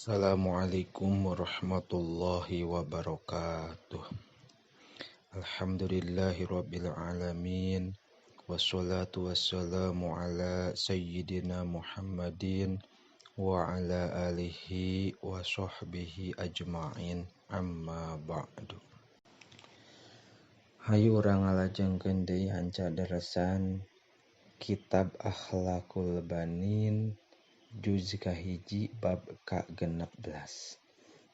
Assalamualaikum warahmatullahi wabarakatuh. Alhamdulillahirabbil alamin. Wassalatu wassalamu ala sayyidina Muhammadin wa ala alihi wa sahbihi ajma'in. Amma ba'du. Hayu urang ngalajengkeun deui hanca deresan kitab Akhlakul Banin juz kahiji bab ka-16.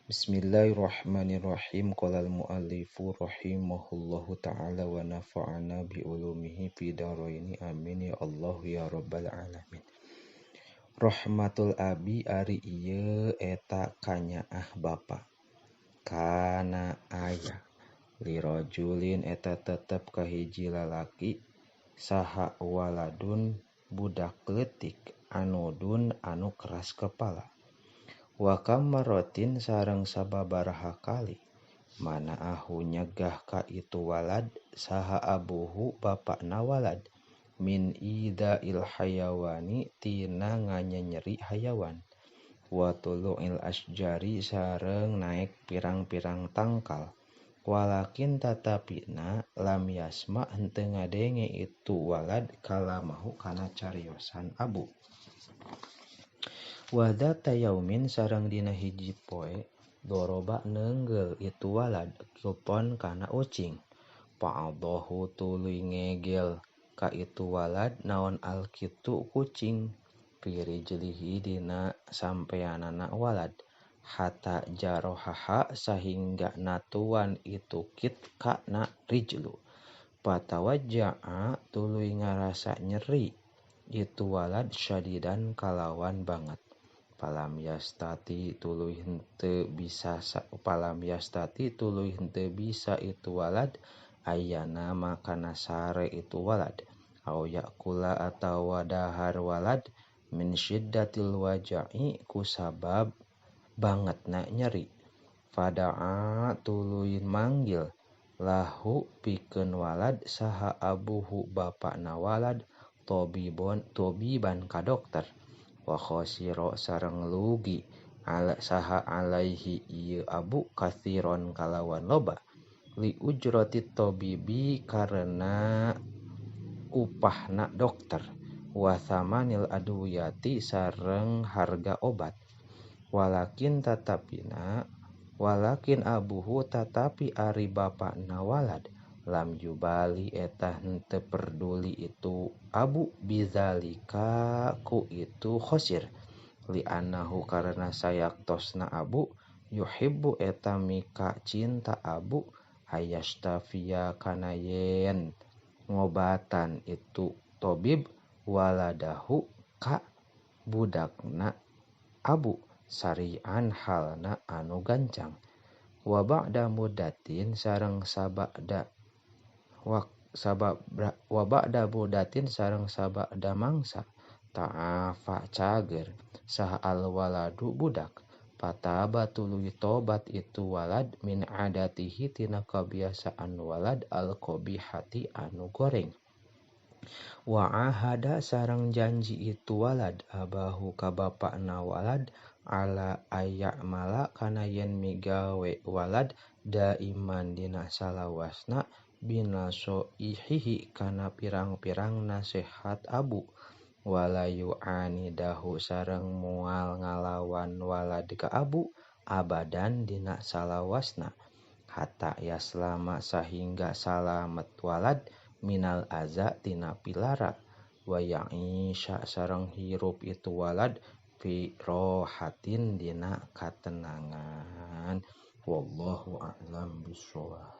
Bismillahirrahmanirrahim. Qala al-muallifu rahimahullahu ta'ala wa nafa'ana bi ulumihi fi dharaini amin ya Allah ya rabbal alamin. Rahmatul abi ari ieu eta kanyaah bapa kana aya lirajulin eta tetep kahiji lalaki saha waladun budak leutik anudun anu keras kepala. Wa kammarotin sareng sababaraha kali mana ahu nyegah ka itu walad saha abuhu bapakna walad min idail hayawani tina nganyenyeri hayawan wa tulu'il asjari sareng naek pirang-pirang tangkal walakin tatapina lam yasma henteu ngadenge itu walad kalamahu kana cariosan abu. Wadata yaumin sareng dina hiji poe doroba neunggel itu walad kilpon kana ucing fa'adahu tuluy ngegel ka itu walad naon alkitu kucing firijlihi dina sampeanana walad hatta jarohaha sahingga natuan itu kit kana rijlu patawajja'a tuluy ngarasa nyeri itu walad syadidan kalawan banget. Palam yastati tuluy henteu bisa palam yastati tuluy henteu bisa itu walad ayana makana sare itu walad au yakula atawa dahar walad min syiddatil waja'i kusabab bangetna nyeri fada'a tuluy manggil lahu pikeun walad saha abuhu bapakna walad tobibon tobiban ka dokter wa khosiro sareng lugi ala saha alaihi ieu abu kathiron kalawan loba li ujrati tobibi karena upahna dokter wa thamanil adwiyati sareng harga obat walakin tatapina walakin abuhu tatapi ari bapakna walad lam yubali eta henteu perduli itu abu bizalika ku itu khosir li annahu karena sayaktosna abu yuhibbu eta mika cinta abu ayastafiya kana yen ngobatan itu tobib waladahu ka budakna abu sarian halna anu gancang wa ba'da mudatin sareng sabada wa ba'da mudatin sareng sabada mangsa ta'afa cager saha alwaladu budak pataba tuluy tobat itu walad min adatihi tina kabiasaan walad alqabihati anu goreng wa ahada sareng janji itu walad abahu ka bapakna walad ala ayyamala kana yen migawe walad daiman dina salawasna binasoihihi kana pirang-pirang nasehat abu wala yu'anidahu sareng moal ngalawan walad ka abu abadan dina salawasna hatta yaslama sahingga salamet walad minal aza tina pilara wa ya'isha sareng hirup itu walad fi rohatin dina katenangan. Wallahu a'lam bissawab.